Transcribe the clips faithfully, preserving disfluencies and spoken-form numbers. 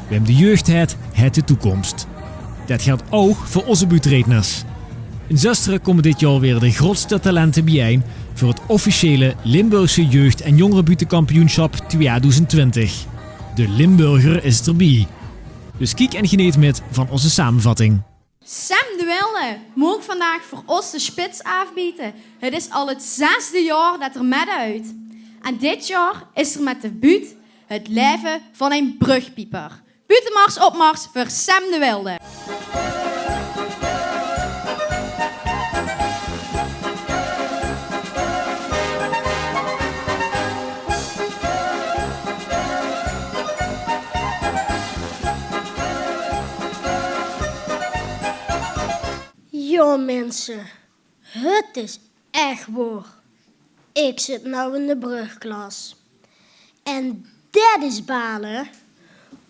Wem de jeug haet, haet de toekoms. Det geldj ouch veur ózze buuttereedners. In Zöstere kómme dit jaor weer de groetste talente biejein veur het officiële Limburgse Jeugd- en Jongerebuuttekampioensjap twieëdoezend twintig. De Limburger is d'rbie. Dus kiek en geneet mit van ózze samevatting. Sam de Wilde moog vandaag veur ós de spits aafbiete. Het is al het zesde jaor det er mitdeit. En dit jaor is er mit de buut Het laeve van ein brugpieper. Buuttemars, opmars veur Sam de Wilde. Jao, minse, het is ech waor. Ik zit now in de brugklas. En det is bale.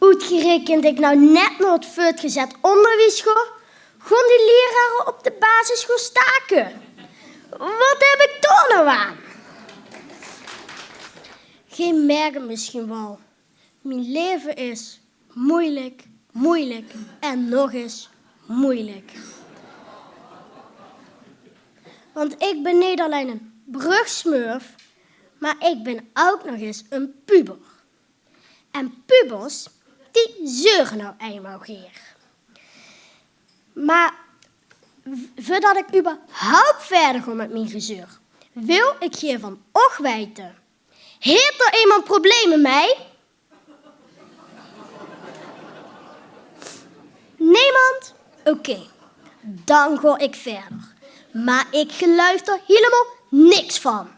Oetgerekend ik now net nao 't veurtgezet óngerwies gaon, gaon die lerare op de basisschool stake. Wat heb ik dao now aan? Geej merk 't misschien wal. Mien leve is moeilijk, moeilijk en nog eens moeilijk. Want ik bin neet allein ein brugsmurf, maar ik bin ouk nog eens ein puber. En pubers, die zeure now einmaol geer. Maar v-, veurdat ik überhaupt verder gaon mit mien gezeur, wil ik geer van och weite. Haet d'r emes probleme mei? Nemes? Oké, dan gaon ik verder. Maar ik geluif d'r hielemaol niks van.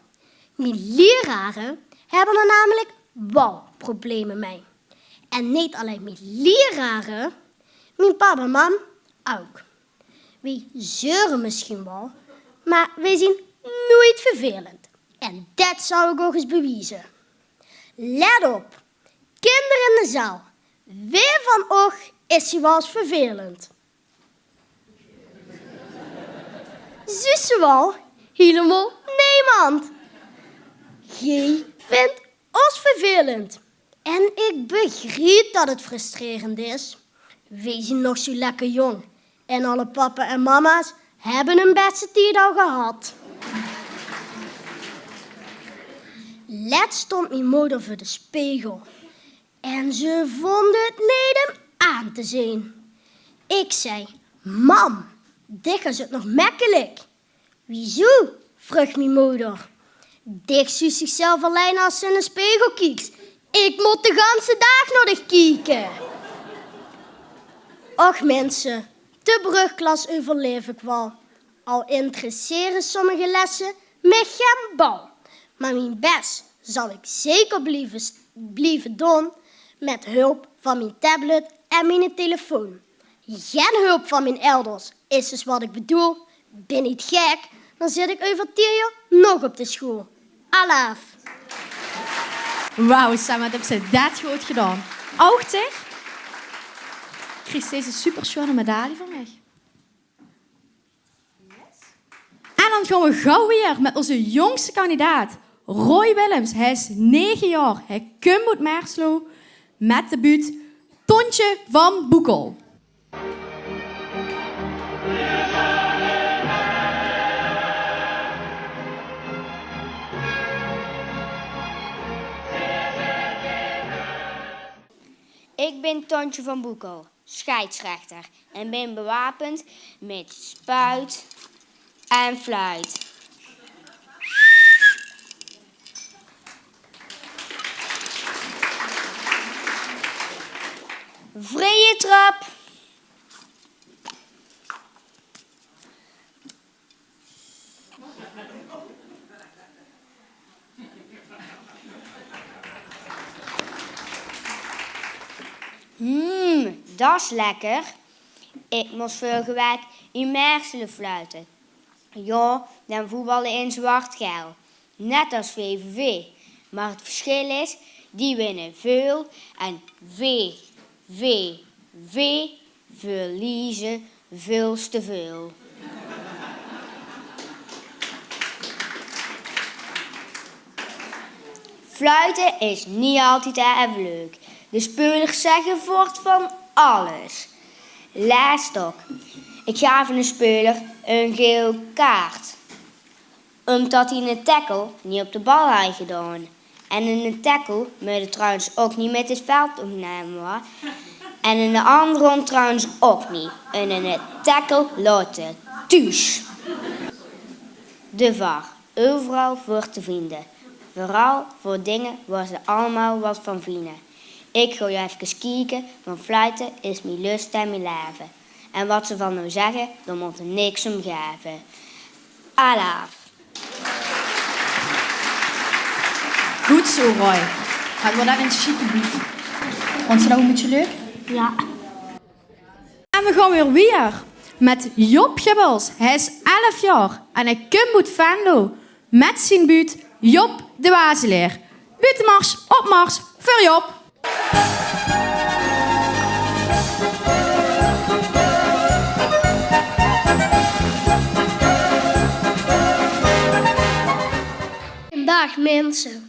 Mien lerare hebbe d'r namelik wal probleme mei. En neet allein mien lerare, mien pap en mam ouk. Weej zeure misschien wal, maar weej zien noeit vervelend. En det zal ik ouch ens bewieze. Let op, kinder in de zaal. Wae van och is zowaal ens vervelend? Zuus se wal, hielemaol nemes. Geej vindt ós vervelend. En ik begriep det het frustrerend is. Weej zien nog zoe lekker jóng. En alle papa en mama's hebbe hun beste tied al gehad. Lets stond mien moder veur de spegel. En ze vond het neet um aan te zeen. Ik zei: "Mam, dich hes het nog mekkelik." "Wiezoe?" vroog mien moder. "Dich zuus dichzelf allein as se in de spegel kieks. Ik mot de ganse daag nao dich kieke." Och minse, de brugklas euverlaef ik wal. Al interessere sommige lesse mich gen bal. Maar mien bes zal ik zeker blieve s-, blieve doon, met hulp van mien tablet en miene telefoon. Gen hulp van mien elders, is dus wat ik bedoel. Bin neet gek, dan zit ik euver tien jaor nog op de school. Alaaf! Wauw, Sam, wat höbs se det good gedaon. Ouch dich kriegs deze supersjoeane medaille van mich. En dan gaon we gauw weer met ózze jóngste kandidaat, Roy Willems. Hae is nege jaor, hae kump oet Merslo, met de buut Tontje van Boekel. Ik bin Tontje van Boekel, scheidsrechter, en bin bewapend mit spuit en fluit. Vrije trap! Hmm, dat is lekker. Ik mos veurige waek in Mersele fluite. Jao, dan voetballe in zwart-geel. Net as VVV. Maar het verschil is, die winne veul en VVV verliezen veuls te veul. Fluite is niet altied effe leuk. De speulers zègke voort van alles. Laatst ok. Ik gaaf 'ne speuler 'n geel kaart. Umtot ie 'ne tackle nie op de bal haj gedaon. En 'ne tackle mot trouwens ok nie mit 't veld opname, hoor. En 'ne andere hond trouwens ok nie. En 'ne tackle laote thuus. De var, euveral veur te vinde. Veural veur dinge woa ze allemaol wat van vinde. Ik gaon efkes kieke, want fluite is mien lust en mien laeve. En wat ze van noe zègke, dao mot ze niks um gaeve. Alaaf. Good zo, Roy. Mer 't woort ech 'n sjieke buut. Vónds se dat 'n bietje leuk? Ja. En we gaon weer wiejer mit Job Gibbels. Hae is elf jaor en hae kump oet Venlo mit zien buut Job de Wazeleer. Buuttemars, opmars veur Job. Daag minse.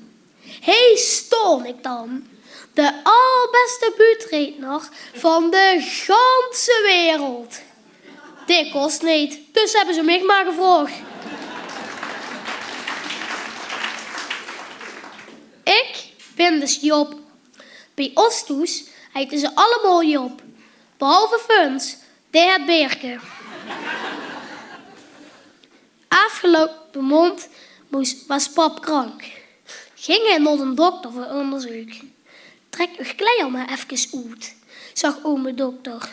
Hie staon ik dan. De allerbeste buuttereedner van de ganse wereld. Dit kos neet, dus hebbe ze mich mar gevraog. Ik bin dus Job. Bie ós thoes heite ze allemaol Job, behalve Funs, dae het Beerke. Aafgeloupe maond moes, waas pap krank. Ging hae nao d'n dokter veur óngerzeuk. "Trek uch kleier mar efkes oet," zag ome dokter.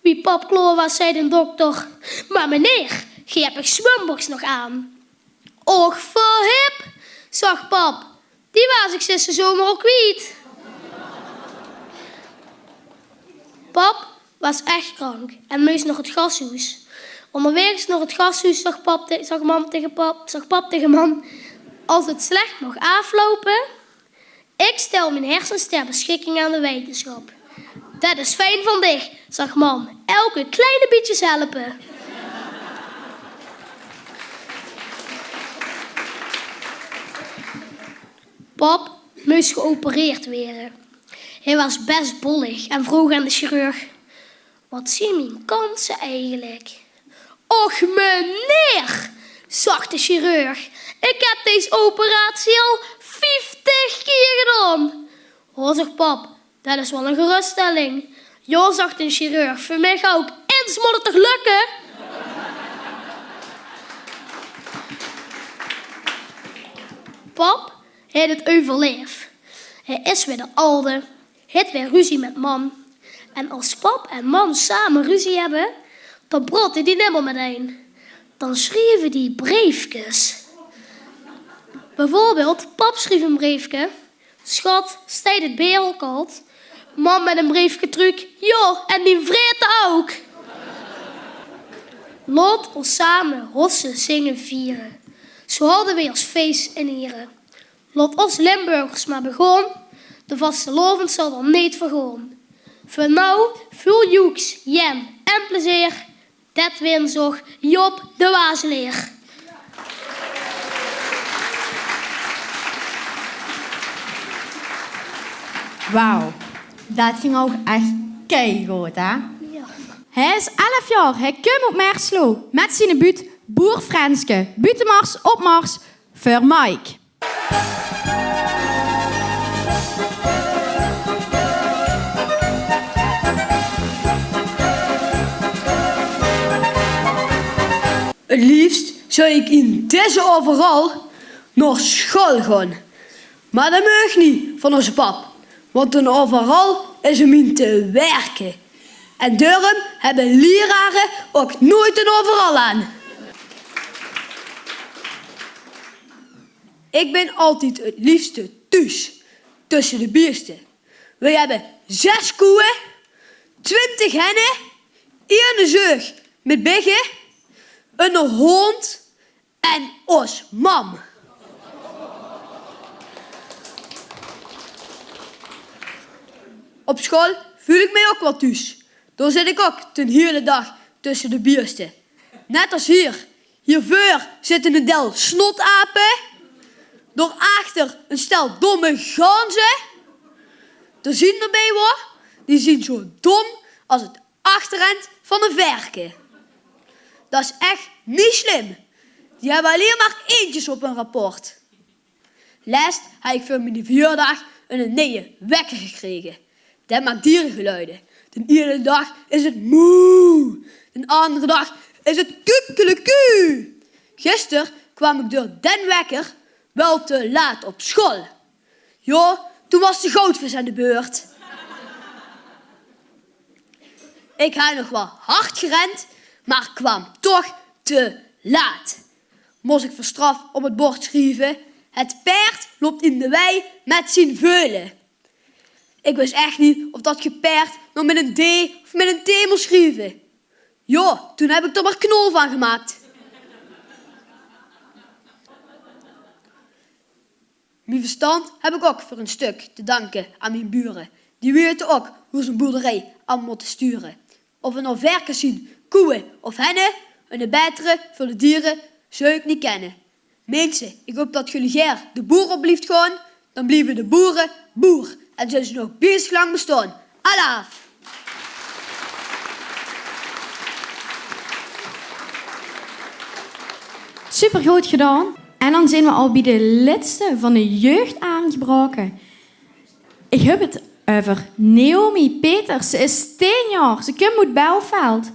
Wie pap klaor waas, zei d'n dokter: "Mar meneer, geej hebt uch zwemboks nog aan." "Och, verhip," zag pap, "die waas ik zisse zomer al kwiet." Pap waas ech krank en moes nao 't gashoes. Óngerwaeges nao 't gashoes zag pap te-, zag mam tege pap, zag pap tege mam: "As 't slech moch aafloupe, ik stel mien hersens ter beschikking aan de wetenschap." "Det is fijn van dich," zag mam, "elke kleine bietjes helpe." Pap moes geopereerd waere. Hae waas bes bollig en vroog aan de chirurg: "Wat zien mien kanse eigelik?" "Och meneer," zag de chirurg, "ik heb dees operatie al vieftig kier gedaon." "Ho," zag pap, "det is waal 'n geruststelling." "Jao," zag de chirurg, "veur mich ouk. Ins mot 't toch lukke." Pap het 't euverlaef. Hae is weer de alde, het weer ruzie mit mam. En as pap en mam same ruzie hebbe, dan praote die nimmer mitein. Dan schrieve die breefkes. Beveurbeeld, pap schrief 'n breefke: "Schat, steit 't bie uch al kald?" Mam mit 'n breefke trök: "Jao, en dien vrete ouk." Laot ós same hosse, zinge, viere. Zo halde weej ós fees in Hiere. Laot ós Limburgers mar begaon. De vastelaovend zal dan neet vergaon. Veur now, väöl joeks, jen en plezeer. Det wins uch Job de Wazeleer. Wauw, det ging ouk ech keigood, hè? Jao. Hae is elf jaor, hae kump oet Merslo mit ziene buut Boer Frenske. Buuttemars, opmars veur Mike. Het liefst zou ik in deze overal naar school gaan. Maar dat mag niet van onze pap, want een overal is om in te werken. En daarom hebben leraren ook nooit een overal aan. Ik ben altijd het liefste thuis, tussen de biesten. Wij hebben zes koeën, twintig hennen, eene zeug met biggen, een hond en os mam. Op school voel ik mij ook wel thuis. Daar zit ik ook de hele dag tussen de biesten. Net als hier. Hierveur zitten een del snotapen. Daarachter een stel domme ganzen. D'r zien d'r bie, wor, die zien zo dom as 't achterend van e verke. Dat is ech nie slim. Die hebbe allein mer eentjes op hun rapport. Lest heb ik veur miene verjaordaag 'ne nieje wekker gekrege. Den maakt dieregeluide. Den iene daag is 't moe. Den andere daag is 't kukkeleku. Gister kwaam ik door den wekker wel te laat op school. Jao, toen was de goudvis aan de beurt. Ik heb nog wel hard gerend, maar kwaam toch te laat. Mos ik veur straf op 't bord schrieve: "Het paerd loopt in de wei met zien veulen." Ik wis ech nie of dat ge paerd nou met 'n D of met 'n T mos schrieve. Jao, toen heb ik d'r mer knol van gemaakt. Mien verstand heb ik ok veur 'n stuk te danke aan mien bure. Die weite ok hoe ze 'n boerderie aan motte sture. Of 't nou verkes zien, koeie of henne, 'ne betere veur de diere zou ik nie kenne. Minse, ik hoop dat gullie gaer de boer op blieft gaon. Dan blieve de boere boer en zulle ze nog best lang bestaon. Alaaf! Supergood gedaon. En dan zien we al bie de lètste van de jeugd aangebraoke. Ik heb 't euver Naomi Peters. Ze is tien jaor. Ze kump oet Belfeld.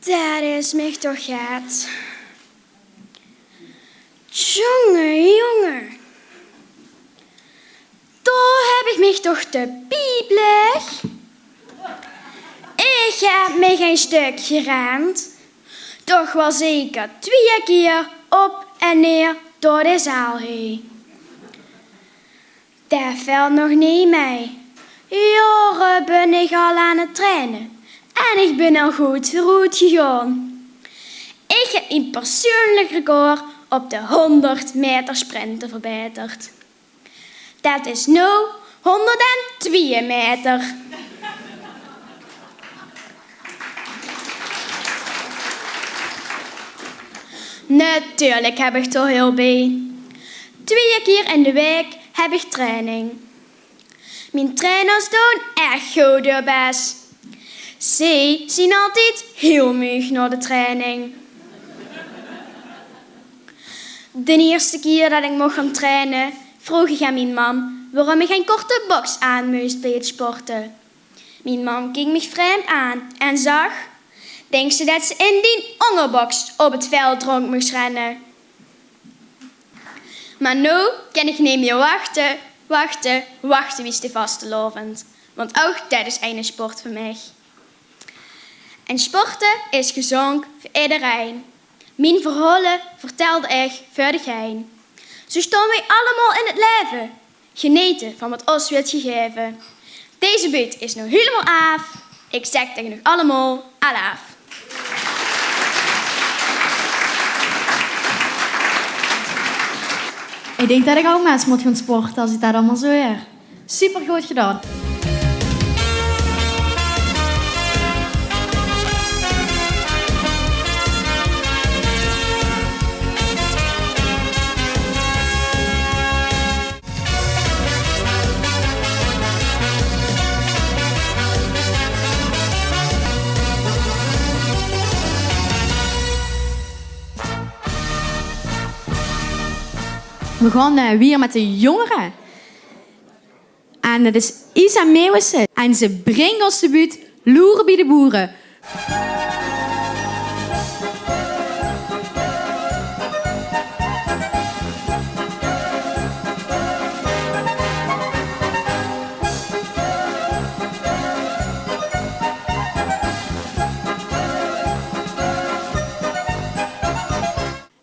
Dat is mich toch get. Tjonge, jonge. Dao heb ich mich toch de piep leg. Ich heb mich ein stök gerend. Toch waal zeker twieë kier op en neer door de zaal heen. Det velt nog neet mei. Jaore bön ich al aan 't traine en ich bön al good veuroet gegaon. Ich heb mien persoonlik record op de honderd meter sprinte verbeterd. Det is noe honderdentwieë meter. Natuurlik heb ich d'r hiel bie. Twieë kier in de waek heb ich training. Mien trainers doon ech good häör bes. Ze zien altied hiel meug nao de training. De ierste kier det ich moch gaon traine, vroog ich aan mien mam waorum ich ein korte boks aan mós bie 't sporte. Mien mam keek mich vraemd aan en zag: "Dinks se det se in dien óngerboks op 't veld rónd mós renne?" Mer noe kin ich neet mie wachte, wachte, wachte wies de vastelaovend. Want ouch det is eine sport veur mich. En sporte is gezónk veur ederein. Mien verhaole vertèlde ich veur de gein. Zoe staon weej allemaol in 't laeve. Genete van waat ós weurt gegaeve. Deze buut is noe hielemaol aaf. Ich zèk taenge uch allemaol: alaaf. Ich dink det ich ouch mer ins mót gaon sporte es ich det allemaol zoe huur. Supergood gedaon. We gaon, eh, wiejer mit de jóngere. En det is Isa Meeuwissen. En ze bringk ós de buut Loere bie de boere.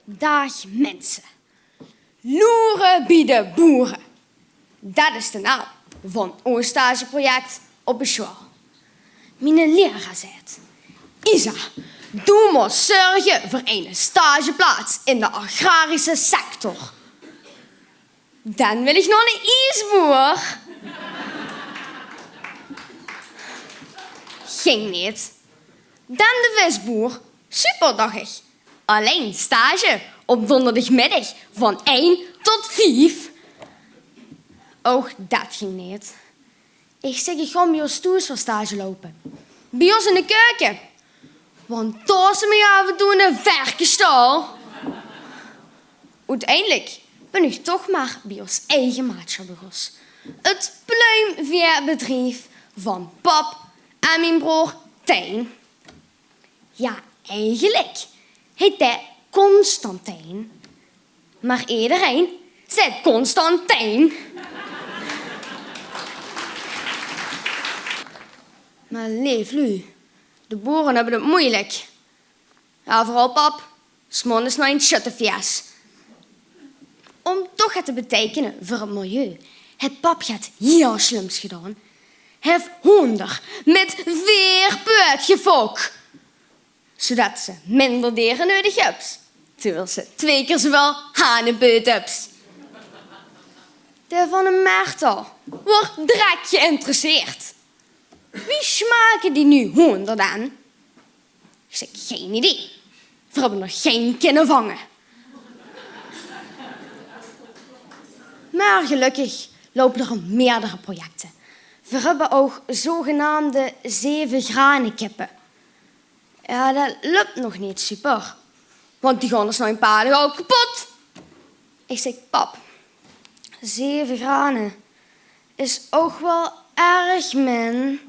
Daag minse. Loere bie de boere. Det is de naam van ós stageproject op de sjoal. Miene lieraar zaet: "Isa, doe mós zörge veur ein stageplaats in de agrarische sector." Den wil ich nao de iesboer. Ging neet. Dan de visboer. Super, dach ich. Allein stage op donderdigmiddig van ein tot vief. Ouch det ging neet. Ich zèk, ich gaon bie ós thoes waal stage loupe. Bie ós in de keuke. Want dao zeen v'r aaf en toe in de verkestal. Oeteindelik bön ich toch mer bie ós eige maatschap begós. 't Pluimveebedrief van pap en mien broor Tijn. Jao, eigelik heet dae Constantijn. Mer ederein zaet Constantijn. Mer leef luuj, de boere höbbe 't meujelik. Jao, veural pap. 's Maondigs nao ein sjöttefees. Óm toch get te beteikene veur 't milieu, haet pap get hiel slims gedaon. Hae haet hoonder mit veer päöd gefok. Zodet ze minder dere neudig höbs. Terwiel ze twee kier zoväöl hane beujd höbs. Dae van de Mertel waor drek geïnteresseerd. Wie smake die nuuj hoonder dan? Ich zèk: gein idee. Veer höbbe nog gein kinne vange. Mer gelökkig loupe d'r al meerdere projecte. Veer höbbe ouch zogenaamde zeve-grane-kippe. Jao, det löp nog neet super. Want die gaon dus nao ein paar daag al kepot. Ich zèk: pap, zeve grane is ouch waal erg min.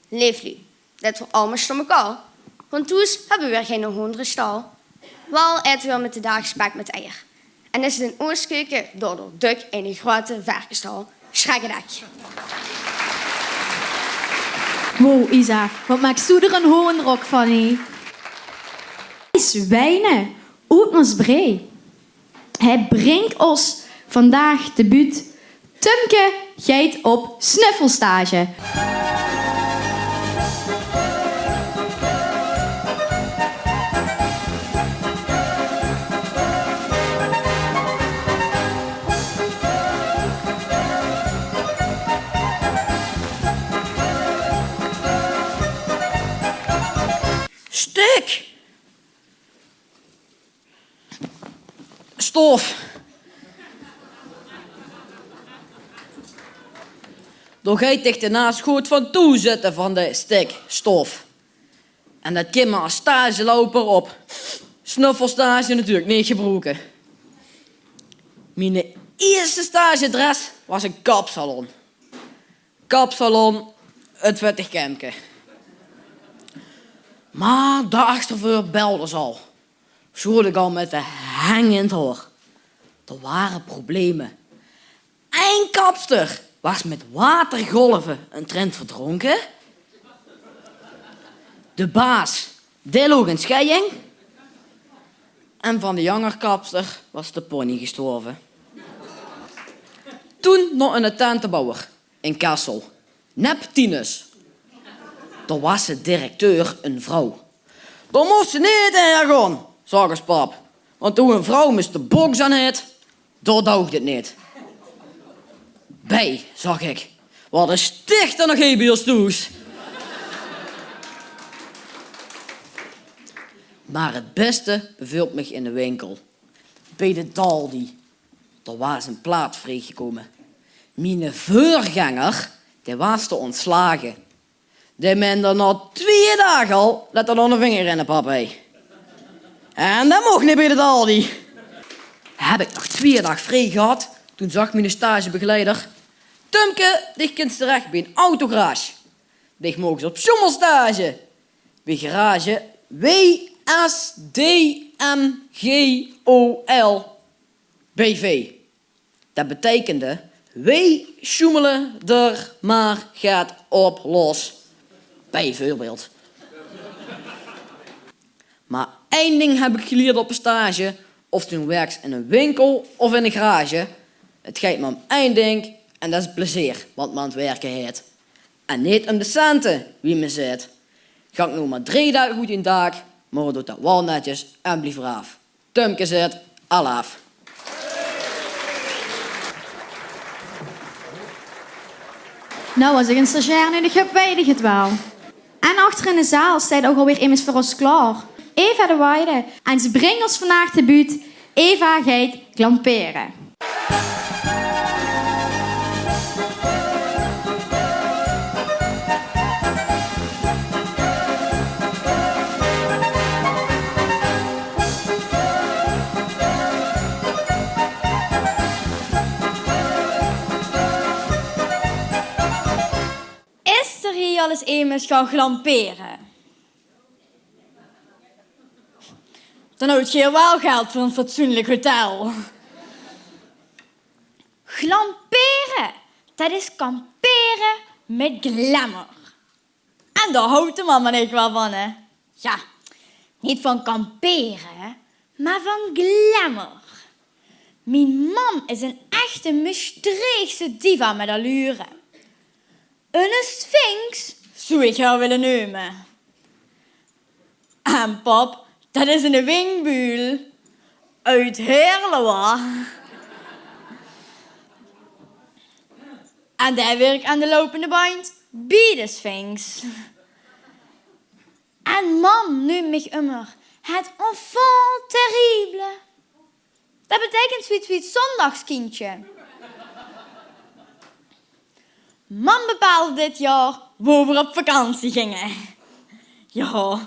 Leef luuj, det waor allemaol sjtom kal. Want thoes höbbe v'r geine hoonderestal. Waal aete v'r mit de daag spek mit eier. En is 't in oos keuke daodoor dök eine groete verkestal. Sjrèkkelek. Wow, Isa, waat maaks doe d'r ein hoonderhok van, hè? Thijs Wijnen, oet Maasbree. Hae bringk ós vandaag de buut Tumke geit op snuffelstage. Stik! Stof. Dao geit dich de naas good van toe zitte van de stikstof. En det kin me es stagelouper op snuffelstage natuurlik neet gebroeke. Mien ierste stagedres waas ein kapsalon. Kapsalon 't Vettig Kemke. Mer daag d'rveur belde ze al. Sjoot ik al mit de heng in 't haor. D'r ware probleme. Ein kapster waas mit watergolve in 't Trent verdrónke. De baas, dae loog in sjeiing. En van de janger kapster waas de pony gestorve. Toen nao eine tentebouwer in Kessel. Neptunus. Dao waas de directeur ein vrouw. Dao mós se neet haer gaon, zag ós pap. Want wie ein vrouw mit de boks aan haet, dao doog 't neet. Bie, zag ik. Waat is dich dan nog hie bie ós thoes? Mer 't bèste beveel mich in de winkel. Bie de Daldi. Dao waas ein plaats vriegekómme. Miene veurgenger, dae waas d'r óntslage. Dae meinde nao twieë daag al det d'r nog eine vinger in de pap hei. En det moch neet bie de Daldi. Höb ik nog twieë daag vrie gehad, toen zag miene stagebegeleider: "Tumke, dich kins terech bie ein autogarage. Dich moogs op sjoemelstage. Bie garage W S D M G O L B V." Det beteikende: "Weej sjoemele d'r mer get op los." Bieveurbeeld. Mer ein ding höb ik gelierd op de stage, of se noe wirks in ein winkel of in ein garage, 't geit mer óm ein ding, en det is plezeer, wat me aan 't wirke haet. En neet óm de cente, wie me zaet. Gank noe mer drie daag oet dien daak, mer doot det waal netjes en blief braaf. Tumke zaet: alaaf. Nou, as ich ein stagiair nudig höb, weit ich 't waal. En achter in de zaal steit ouch alweer emes veur ós klaor. Eva de Weide. En ze bringk ós vandaag de buut: Eva geit glampere. Is d'r hie al ins emes gaon glampere? Dan hawt geer waal geld veur ein fatsoenlik hotel. Glampere, det is kampere mit glamour. En dao hawt de mam en ich waal van, hè? Jao, neet van kampere, mer van glamour. Mien mam is ein echte Mestreechse diva mit allure. Ein sphinx, zou ich häör wille neume. En pap, det is eine wingbuul oet Heerle, wa. En dae wirk aan de lopende band bie de sphinx. En mam neump mich ummer het enfant terrible. Det beteikent zoeiets wie 't zóndigskindje. Mam bepaalde dit jaor wo v'r op vakantie ginge. Jao,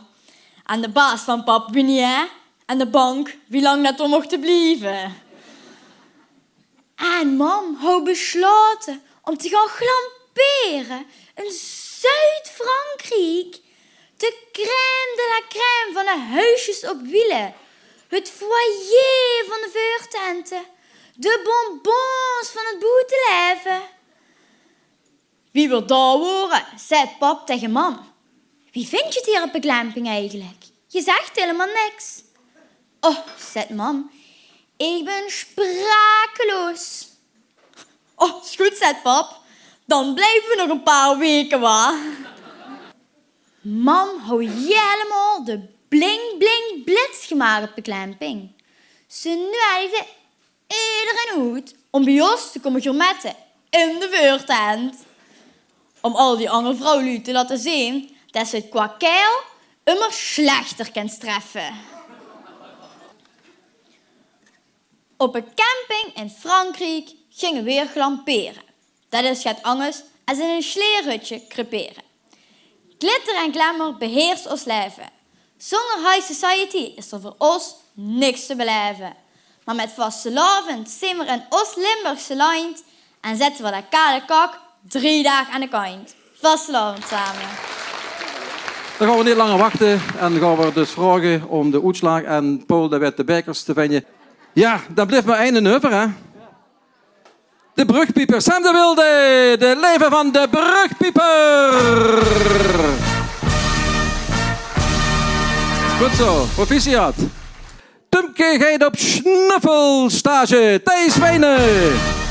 aan de baas van pap wie neet, hè, en de bank wie lang det v'r mochte blieve. En mam haw beslaote óm te gaon glampere in Zuid-Frankriek. De crème de la crème van de huisjes op wiele. Het foyer van de veurtente. De bonbons van het boetelaeve. Wie v'r dao wore, zaet pap taenge mam: "Wie vindt je het hier op de glamping eigenlijk? Je zegt helemaal niks." "Oh," zaet mam, "ik ben sprakeloos." "Oh, is good," zaet pap, "dan blijve v'r nog ein paar waeke, wa." Mam haw hielemaol de bling bling blits gemaak op de glamping. Ze nuedigde ederein oet óm bie ós te kómme gourmette in de veurtent. Óm al die anger vrouwluuj te laote zeen det ze het qua kael ummer slechter kins treffe. Op ein camping in Frankriek ginge v'r glampere. Det is get angers es in ein sleerhutje crepere. Glitter en glamour beheers ós laeve. Zónger high society is d'r veur ós niks te belaeve. Mer mit vastelaovend zeen v'r in ós Limburgse landj en zètte v'r de kale kak drie daag aan de kantj. Vastelaovend same. Dan gaon v'r neet langer wachte en gaon v'r dus vraoge óm de oetslaag. En Paul, dae weit de bekers te vinje. Jao, dan blief mer eine euver, hè. De brugpieper, Sam de Wilde, de leve van de brugpieper. Good zo, proficiat. Tumke geit op snuffelstage, Thijs Wijnen.